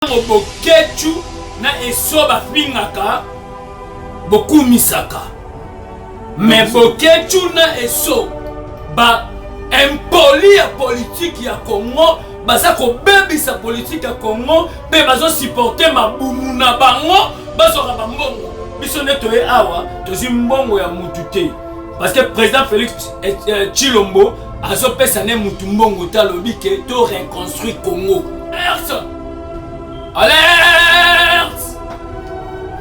Tango Boketshu na Esso bafingaka bokumisaka mais Boketshu na Esso ba impoli ya politique ya Congo baza kobebisa politique ya Congo mpe bazo supporter mabumu na bango bazwaka bambongo. Biso nde toye awa tozwi mbongo ya mutu te parce que président Félix eh, eh, Tshilombo azopesa nde mutu mbongo te, alobi ke to reconstruire Congo. Alerte! Alerte!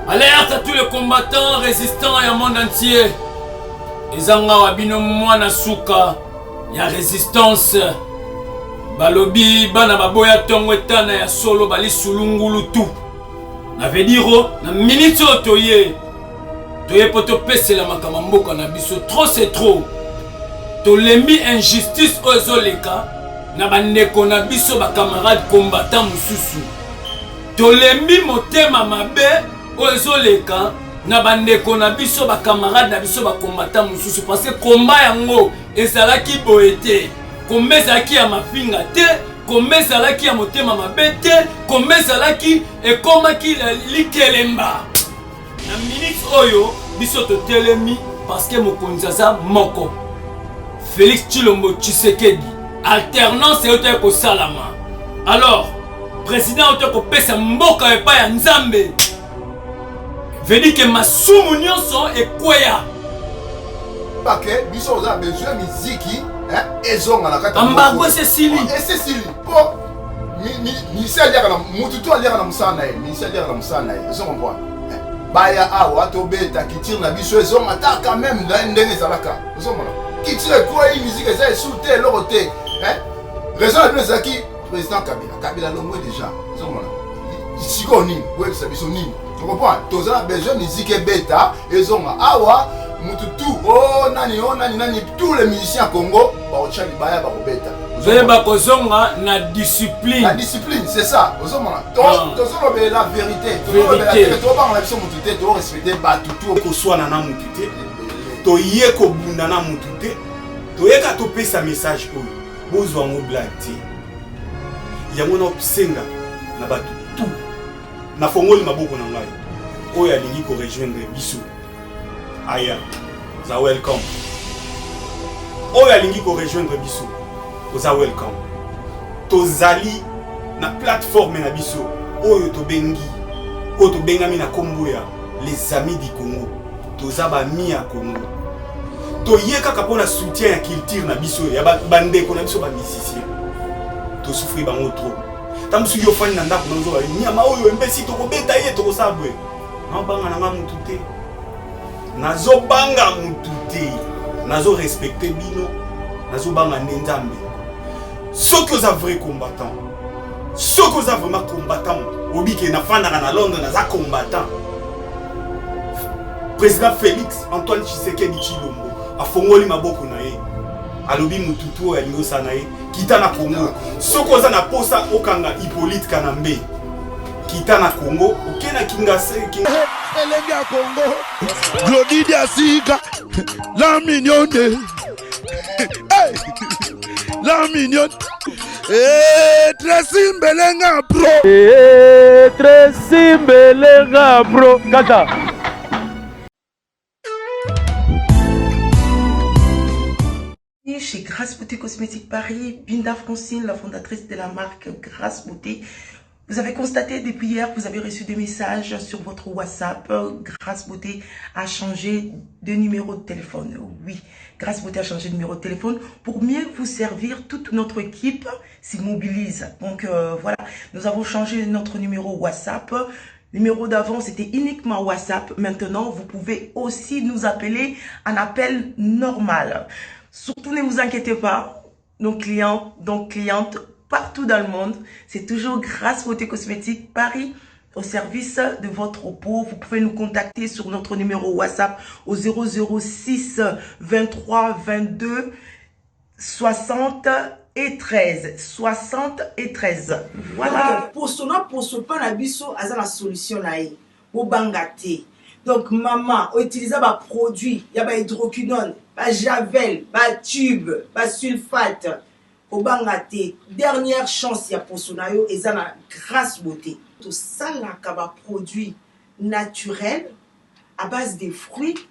Alerte à tous les combattants résistants ya monde entier. Eza nga wa bino mwana suka ya résistance. Balobi bana baboya tongo etana ya solo bali sulungulu tu. Na veut dire na minute oyo toye toye mpo topesela makambo mboka na biso trop c'est trop. Tolembi injustice oyo ezoleka na bandeko na biso ba camarades combattants mosusu. Tolembi motema mabe oyo ezoleka na bandeko na biso ba camarades na biso ba combattants mosusu parce que combat yango ezalaki boye te. Combat ezalaki ya mafinga te, combat ezalaki ya motema mabe te, combat ezalaki ekomaki likelemba. Na minute oyo biso totelemi parce que mokonzi aza moko Felix Tshilombo Tshisekedi. Alternance eutaki kosalama, alors président autaki kopesa mboka epai ya Nzambe, veut dire que masumu nyonso ekweya. Pake biso oza besoin miziki ezonga na kati. Embargo esesili, esesili po ministère aliaka na mutu to aliaka na mosala na ye, ministère aliaka na mosala na ye, ozo comprendre. Baya awa tobeta culture na biso ezonga ata quand même ndenge ezalaka, ozomona culture ekwei, musique eza esu te, eloko te. Raison na bino ezalaki président Kabila, Kabila longwe déjà, ozomona sikoyo nini boyebisa biso nini? Ocomprendre, toza na besoin musique ebeta ezonga awa, mutu tu o nani o nani nani, tous les musiciens ya Congo bakotya libaya bakobeta. Toyeba kozonga na discipline, na discipline, c'est ça. Ozomona tozolobela vérité, tozolobela te, tobanga na biso mutu te, torespecte bato tu. Koswana na mutu te, toye kobunda na mutu te, toyeka topesa message oyo bozwa yango blague te. Yango na kosenga na bato tout, nafongoli maboko na ngai, oyo alingi korejoindre biso aya, oza welcome. Oyo alingi korejoindre biso oza welcome. Tozali na plateforme na biso oyo tobengi, oyo tobengami na kombo ya les amis du Congo. Toza bami ya Congo, toye kaka mpona soutien ya culture na biso ya bandeko na biso bamusicien. Tosufri bango trop. Ntango mosusu yo ofandi na ndako na ozoba nyama oyo embesi, tokobeta ye, tokosala boye. Naobanga na nga mutu te, nazobanga mutu te, nazorespecte bino, nazobanga nde Nzambe. Soki oza vrai combattant, soki oza vraiment combattant, obike nafandaka na Londres, naza combattant. Président Félix Antoine Tshisekedi Tshilombo afongoli maboko na ye, alobi mututu oyo alingi osala na ye, kita na Congo. Soki oza na posa okanga Hippolyte Kanambe, kita na Congo, oke na Kingase. Elenge ya Congo, Glody Diasika, la mignonne, hey, la mignonne, hey, Tracy Mbelenga pro, hey, Tracy Mbelenga pro, kaka. Chez Grace Beauté Cosmétique Paris, Binda Francine, la fondatrice de la marque Grace Beauté. Vous avez constaté depuis hier, vous avez reçu des messages sur votre WhatsApp. Grace Beauté a changé de numéro de téléphone. Oui, Grace Beauté a changé de numéro de téléphone pour mieux vous servir. Toute notre équipe s'y mobilise. Donc voilà, nous avons changé notre numéro WhatsApp. Numéro d'avant, c'était uniquement WhatsApp. Maintenant, vous pouvez aussi nous appeler en appel normal. Surtout, ne vous inquiétez pas, nos clients, donc clientes partout dans le monde, c'est toujours Grace Beauté Cosmétique Paris au service de votre peau. Vous pouvez nous contacter sur notre numéro WhatsApp au 006 23 22 60 et 13. 60 et 13. Voilà. Donc, poso na poso pa na biso aza na solution na ye. Bobanga te. Donc maman, utilise ba produit ya ba hydroquinone, ba javel, ba tube, ba sulfate. Kobanga te. Dernière chance ya poso na yo eza na Grace Beauté. Tosalaka ba produits naturels à base de fruits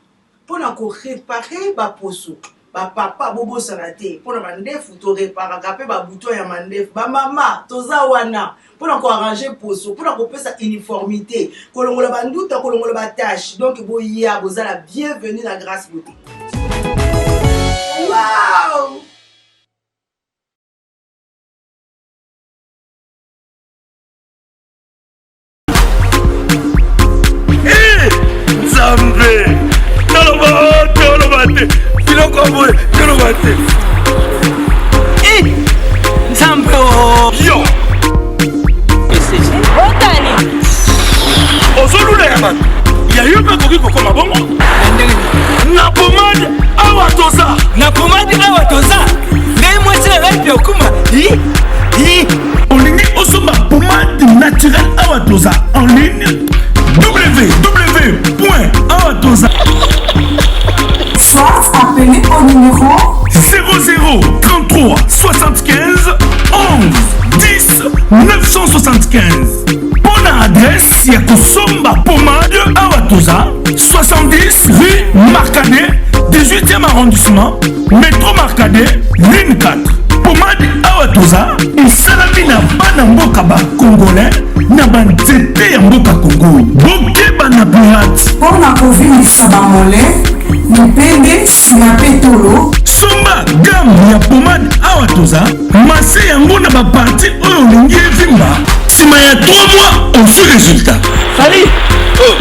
pona ko reparer ba poso. Ba papa bobosana te pona mandefu to reparaka pe ba boutons ya mandefu. Ba mama toza wana pona ko arranger poso, pona kopesa uniformite, kolongola ba nduta, kolongola ba taches. Donc boya boza la bienvenue na Grace Beauté. Wow! Eh, nzambe toloba oh, toloba te biloko ya boye toloba te eh, nzambe oh. yo otani ozolula ya bato ya yo mpe akoki kokoma bongo na pomade awa toza na pomade awa toza ngai mwasi na ngai mpe okuma olingi osomba pomade naturelle awa toza en ligne www awa toza soit appelez au numéro 00 33 75 11 10 975 mpo na adresse ya kosomba pomade awa toza 70 rue Marcadet 18e arrondissement Metro Marcadet ligne 4 Pomade awa toza esalami na bana mboka ba congolais na banzete ya mboka Congo. Bokeba na pirate. Mpo na kovimbisa bamole, mipende, nsima mpe tolo. Somba gamme ya pomade awa toza, masse yango na ba partie oyo olingi evimba. Sima ya 3 mois ozwi resultat. Salut! Oh.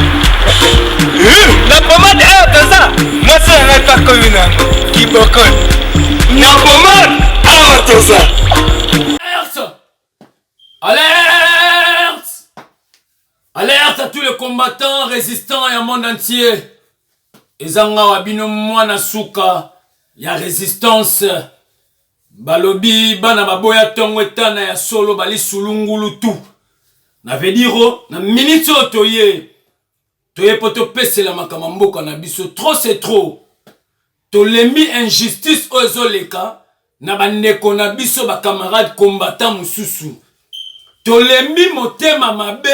Eh, na pomade awa toza mwasi na ngai mpe akomi na yango kibokol na pomade awa toza. Alerte! Alerte! Alerte à tous les combattants résistants ya monde entier. Eza nga wa bino mwana suka ya résistance. Balobi bana baboya tongo etana ya solo bali sulungulu tu. Na vediro na minute oyo toye toye mpo topesela makambo mboka na biso trop c'est trop. Tolembi injustice oyo ezoleka na bandeko na biso ba camarades combattants mosusu. Tolembi motema mabe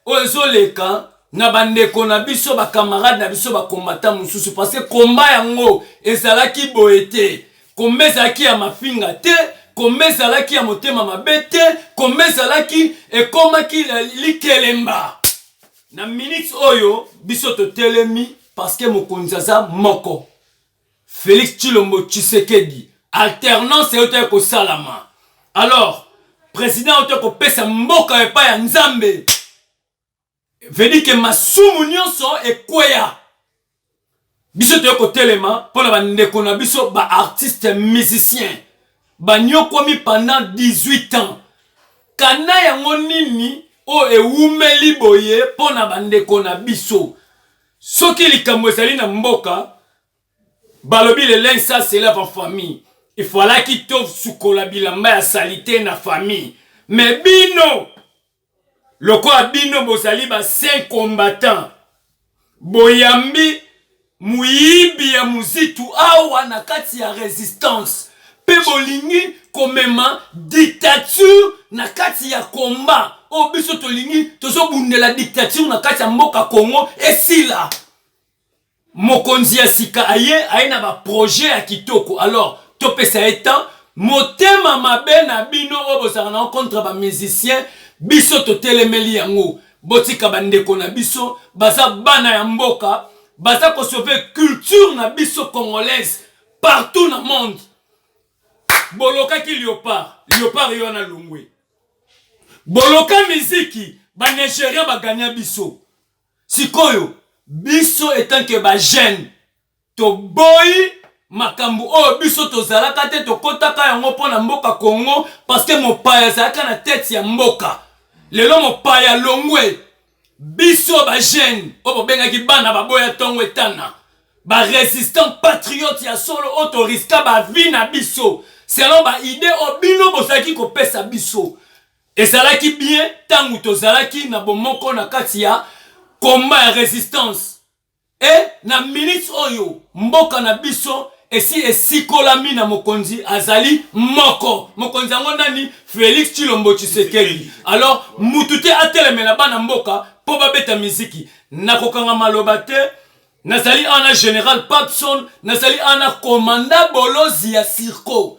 oyo ezoleka na bandeko na biso ba camarades na biso ba combattants mosusu parce que combat yango ezalaki boye te. Combat ezalaki ya mafinga te, combat ezalaki ya motema mabe te, combat ezalaki ekomaki likelemba. Na minute oyo biso totelemi parce que mokonzi aza moko. Felix Tshilombo Tshisekedi alternance eutaki kosalama. Alors president autaki kopesa mboka epai ya Nzambe. Veut dire que masumu nyonso ekweya. Biso toye kotelema mpo na bandeko na biso ba artistes musiciens banyokwami pendant 18 ans. Kana yango nini oyo ewumeli boye mpo na bandeko na biso? Soki likambo ezali na mboka, balobi le linge sale se lave en famille. Il fallaki tosukola bilamba ya salite na famille. Mais bino Lokola bino bozali ba saint combattant boyambi muyibi ya muzitu awa na kati ya resistance pe bolingi komema dictature na kati ya combat oyo biso tolingi tozobundela dictature na kati ya mboka Congo esila. Mokonzi ya sika aye, aye na ba projet ya kitoko alors topesa ye temps. Motema mabe na bino oyo bozalaka nango contre ba musiciens biso totelemeli yango. Botika ba ndeko na biso baza bana ya mboka baza ko sauver culture na biso congolaise partout na monde. Bolokaki leopard, leopard ye wana alongwe. Boloka miziki, ba Nigerian ba gagna biso. Sikoyo biso etant que ba jeunes toboyi makambo oyo biso tozalaka te tokotaka yango mpo na mboka Congo parce que mopaya azalaka na tete ya mboka. Lelo mopaya alongwe, biso ba jeunes oyo bobengaki bana baboya ntongo etana ba resistants patriotes ya solo oyo toriska ba vie na biso selon ba idee oyo bino bozalaki kopesa biso. Ezalaki bien tangu tozalaki na bomoko na kati ya combat ya resistance et na minutes oyo mboka na biso esi esikolami na mokonzi azali moko. Mokonzi yango nani? Felix Tshilombo Tshisekedi. Alors mutu te atelemela bana mboka mpo babeta miziki. Nakokanga maloba te. Nazali awa na General Papson, nazali awa na Commanda Bolozi ya Circo.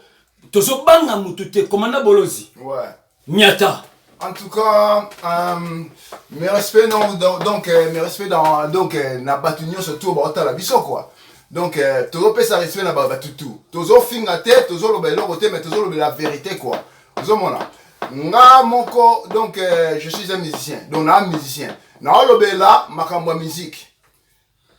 Tozobanga mutu te, Commanda Bolozi. Ouais. Nyata. En tout cas, mes respects non, donc, donc mes respects dans donc na batu nyonso tout baotala biso quoi. Donc tozopesa respect na batu tout. Tozofinga te, tozoloba eloko te, mais tozolobela vérité quoi. Ozomona. Nga moko donc je suis un musicien. Donc na musicien. Naolobela makambo ya musique.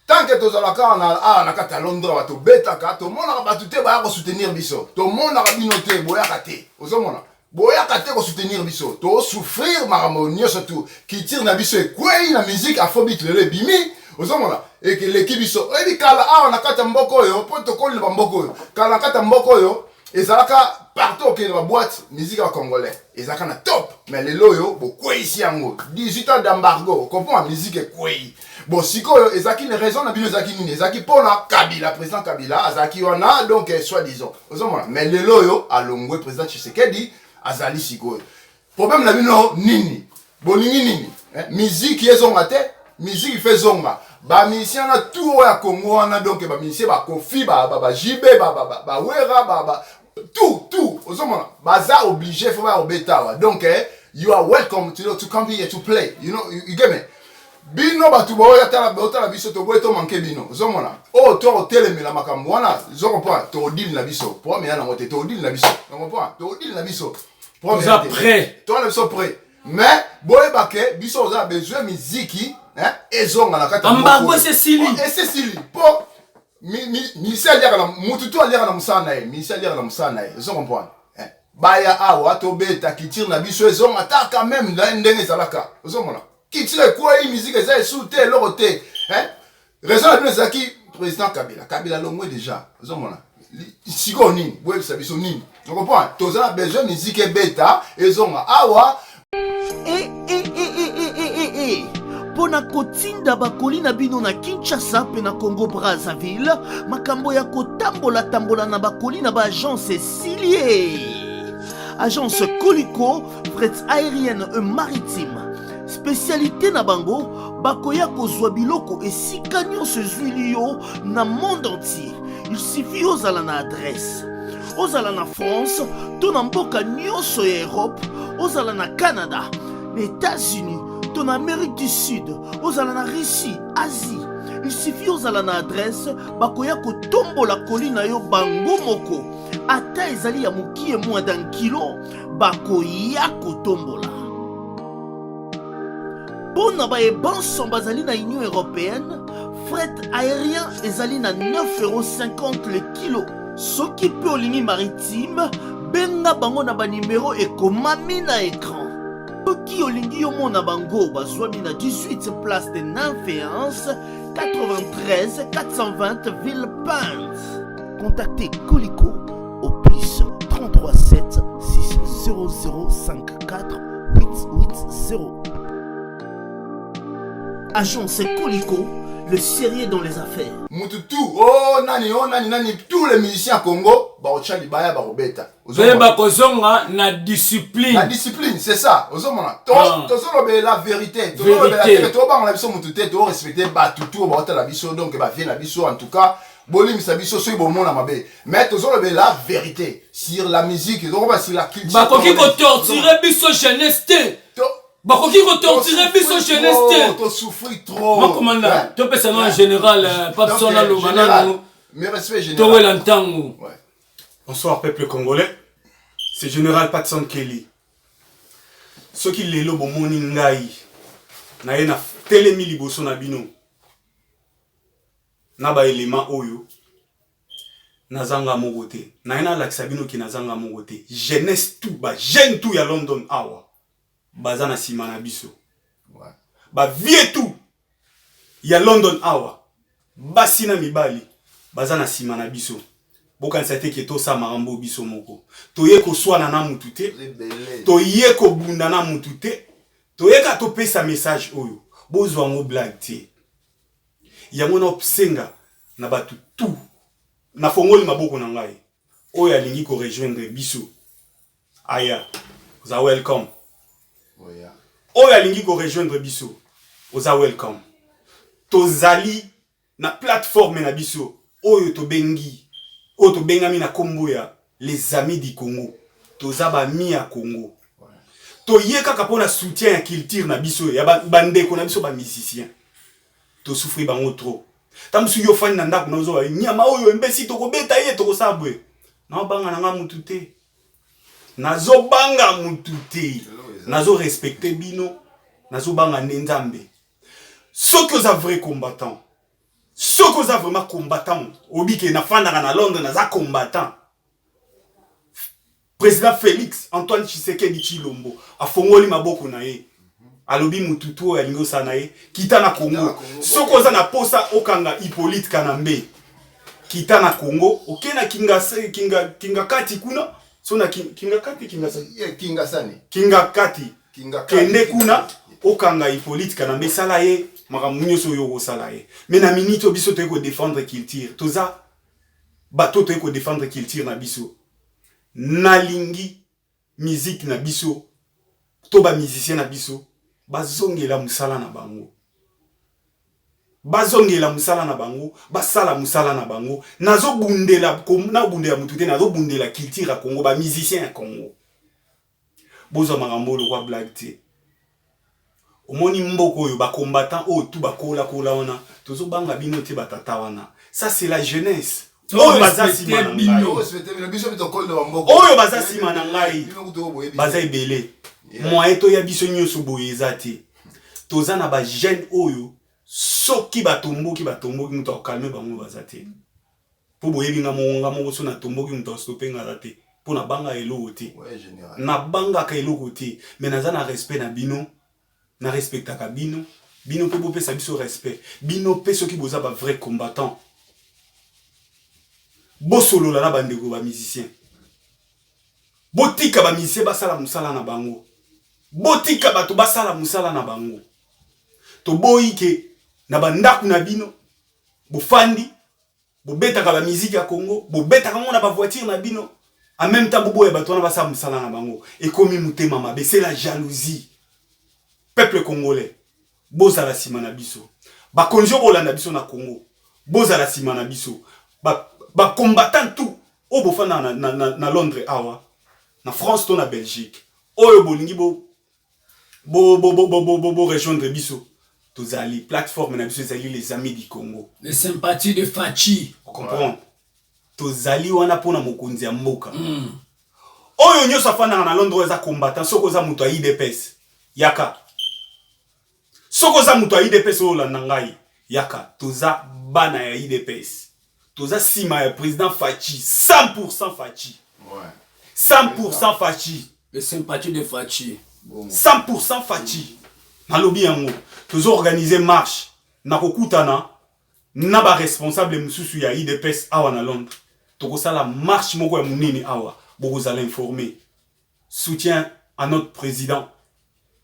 Tant que tozalaka awa na awa na kati ya Londres awa tobetaka tomonaka bato te baya kosoutenir biso tomonaka bino te boyaka te ozomona boyaka te kosoutenir biso tosouffrir makambo nyonso tu culture na biso ekwei na musique afrobeat lelo ebimi ozomona ekeleki biso oyebi kala awa na kati ya mboka oyo mpo tokoli na bamboka oyo kala na kati ya mboka oyo ezalaka partout okende ba boîte musique ya congolais ezalaka na top mais lelo oyo bokweyisi yango 18 ans d'embargo comprend musique ekweyi bon sikoyo ezalaki na raison na bino ezalaki nini ezalaki mpona kabila président kabila azalaki wana donc eh, soit disant ozomona mais lelo oyo alongwe président tshisekedi azali sikoyo problème na bino nini bolingi nini eh? musique ezonga te musique fe ezonga bamusicien na tout oyo ya congo wana donc bamusicien bakofi bajibe bawera ba, tout tout ozomona baza obligé fo baya kobeta awa donc eh, you are welcome to, to come here to play you know you, you get me bino bato boya tala botala biso toboyi to manke bino ozomona oyo to kotelemela makambo wana ozo comprendre tokodili na biso problème ya nango te tokodili na biso comprendre tokodili na biso toza prêt toza na biso prêt mais boyeba ke biso oza besoin miziki ezonga na kati embargo esesili esesili mpo musicien aliaka na mutu to aliaka na mosala na ye musicien aliaka na mosala na ye ozo comprendre baya awa tobeta culture na biso ezonga ata quand même ndenge ezalaka ozomona culture ekwei musique eza esu te eloko te raison na bino ezalaki président kabila kabila longwe déjà ozomona sikoyo nini boyebisa biso nini ocomprendre toza na besoin musique ebeta ezonga awa e, e, e, e, e, e, e, e. mpo na kotinda bakoli na bino na kinshasa mpe na congo brazzaville makambo ya kotambola-tambola na bakoli na baagence esili e agence koliko fret aérienne et maritime spécialité na bango bakoya kozwa biloko esika nyonso ezwili yo na monde entier il suffit ozala na adresse ozala na france to na mboka nyonso ya europe ozala na canada na états-unis to na amérique du sud ozala na russie asie il suffit ozala na adresse bakoya kotombola koli na yo bango moko ata ezali ya mokie moins d'un kilo bakoya kotombola mpo na baye banso bazali na union européenne fret aérien ezali na 9,50 le kilo soki mpe olingi maritime benga bango na banimero ekomami na écran soki olingi yomona bango bazwami na 18 place de nymphéance 93 420 Villepinte. Contactez Colico au plus 33 7 6 00 54 880. Agence Colico, le sérieux dans les affaires. Mutu tout, oh nani, oh nani, nani, tous les musiciens Congo, baotcha libaya bakobeta. Toyeba kozonga na discipline. Na discipline, c'est ça. Ozomona. Tozolobela la vérité. Tozolobela te, tobanga biso mutu te, to respecter batu tout baotala biso donc ba vie na biso en tout cas. Bolimbisa biso soki bomona mabe. Mais tozolobela la vérité sur la musique, tozoloba sur la culture. Bakoki ko torturer biso jeunesse te. Bakoki ko torturer biso jeunesse te. To souffrir trop. Makomanda, topesa na général Papson aloba nanu. Mes respects général. Towela ntango. Bonsoir peuple congolais. C'est général Patson Kelly. Soki lelo bomoni ngai naye na telemi liboso na bino na ba élément oyo nazanga moko te naye nalakisa bino ke nazanga moko te jeunesse tout ba jeune tout ya London awa baza na nsima na biso ba vieux tout ya London awa basi na mibali baza na nsima na biso bokanisa te ke tosala makambo biso moko toye koswana na mutu te toye kobunda na mutu te toye ka topesa message oyo bozwa yango blague te yango na osenga na bato tout. Nafongoli maboko na ngai, oyo alingi ko rejoindre biso aya, oza welcome. Oyo alingi ko rejoindre biso oza welcome. Tozali na plateforme na biso oyo tobengi oyo tobengami na kombo ya les amis du Congo. Toza ba amis ya Congo. Toye kaka pona soutien ya culture na biso ya bandeko na biso ba musiciens. To souffrir bango trop. Tango mosusu yo ofandi na ndako na ozoba nyama oyo embesi tokobeta ye tokosala boye. Naobanga na nga mutu te. Nazobanga mutu te. Nazo respecter bino. Nazobanga nde Nzambe. Soki oza vrai combattant, soki oza vraiment combattant, oyebi ke nafandaka na Londres naza combattant. President Felix Antoine Tshisekedi Tshilombo afongoli maboko na ye alobi mututu oyo alingi osala na ye kita na Congo. Soki oza na posa okanga Hippolyte Kanambe kita na Congo oke na kinga kinga kinga kati kuna so na kinga kati kinga kinga sani kinga kati kinga kende kuna okanga Hippolyte Kanambe sala ye makambo nyonso oyo okosala ye mais na minute oyo biso toyei ko défendre culture toza bato toyei ko défendre culture na biso Nalingi musique na biso to ba musiciens na biso bazongela musala na bango. Bazongela musala na bango, basala musala na bango. Nazobundela nabundela mutu te, nazobundela culture ya Congo, ba musiciens ya Congo. Bozwa makambo oyo lokwa blague te. Omoni mboka oyo ba combattants oyo tout bakola kola wana tozo banga bino te ba tata wana ça c'est la jeunesse oyo baza sima na ngai oyo baza sima na ngai baza ebele moyen toya biso nyonso boye eza te toza na ba jeune oyo soki batomboki batomboki moto akokalme bango baza te Po boyebi nga moko nga moko soki na tomboki mutu a stopper nga aza te po na bangaka eloko te na bangaka eloko te mais naza na respect na bino na respectaka bino bino pe bopesa biso respect bino pe soki boza ba vrai combattant bosolola na bandeko ba musiciens botika ba musiciens basala musala na bango botika bato basala musala na bango toboyi ke na bandako na bino bofandi bobetaka ba musique ya Congo bobetaka ngo na ba voiture na bino en même temps boboya bato wana basala mosala na bango ekomi motema mabe c'est la jalousie peuple congolais bozala nsima na biso bakonzi oyo bolanda biso na Congo bozala nsima na biso ba combattant tout oyo bofanda na, na, na, na Londres awa na France to na Belgique oyo bolingi bo bo bo bo bo bo bo rejoindre biso tozali plateforme na biso ezali les amis du Congo les sympathies de Fatshi comprendre ouais. tozali wana mpona mokonzi ya mboka mm. oyo nyonso afandaka na Londres oyo aza combattant soki oza moto ya UDPS yaka soki oza moto ya UDPS oyo olanda ngai yaka toza bana ya UDPS toza nsima ya président Fatshi 100% Fatshi ouais. 100% Fatshi Les sympathies de Fatshi. 100% Fatshi. Nalobi yango. Tozo organiser marche na kokutana na ba responsable mususu ya UDPS awa na Londres. Tokosala marche moko ya munene awa. Bokozala informé. Soutien à notre président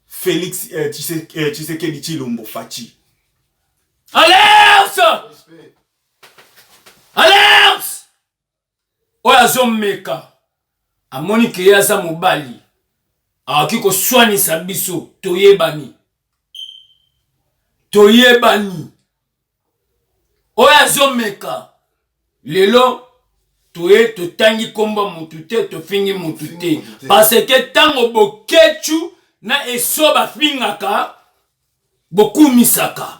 Félix euh, euh, Tshisekedi Tshilombo Fatshi. Alerte! Alerte! Oyo azomeka amoni ke ye aza mobali akoki koswanisa biso toyebani toyebani oyo azomeka lelo toye totangi nkombo ya motu te tofingi motu te parce que ntango boketshu na eso bafingaka bokumisaka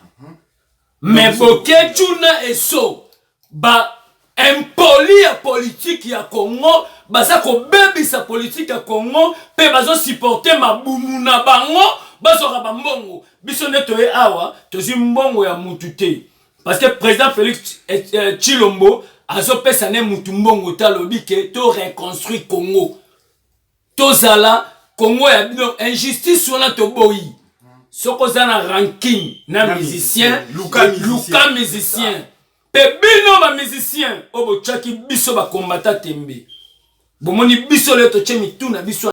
me boketshu na eso ba impoli ya politike ya congo baza kobebisa politike ya congo mpe bazosupporte mabumu na bango bazwaka bambongo biso nde toye awa tozwi mbongo ya mutu te parce que président félix eh, eh, tshilombo azopesa ne mutu mbongo te alobi ke to reconstruire congo Tozala Congo ya bino injustice wana toboyi. Soki oza na ranking na musicien, luka musicien. Pe bino ba musicien oyo botiaki biso ba combattant tembe. Bomoni biso lelo totie mitu na biso.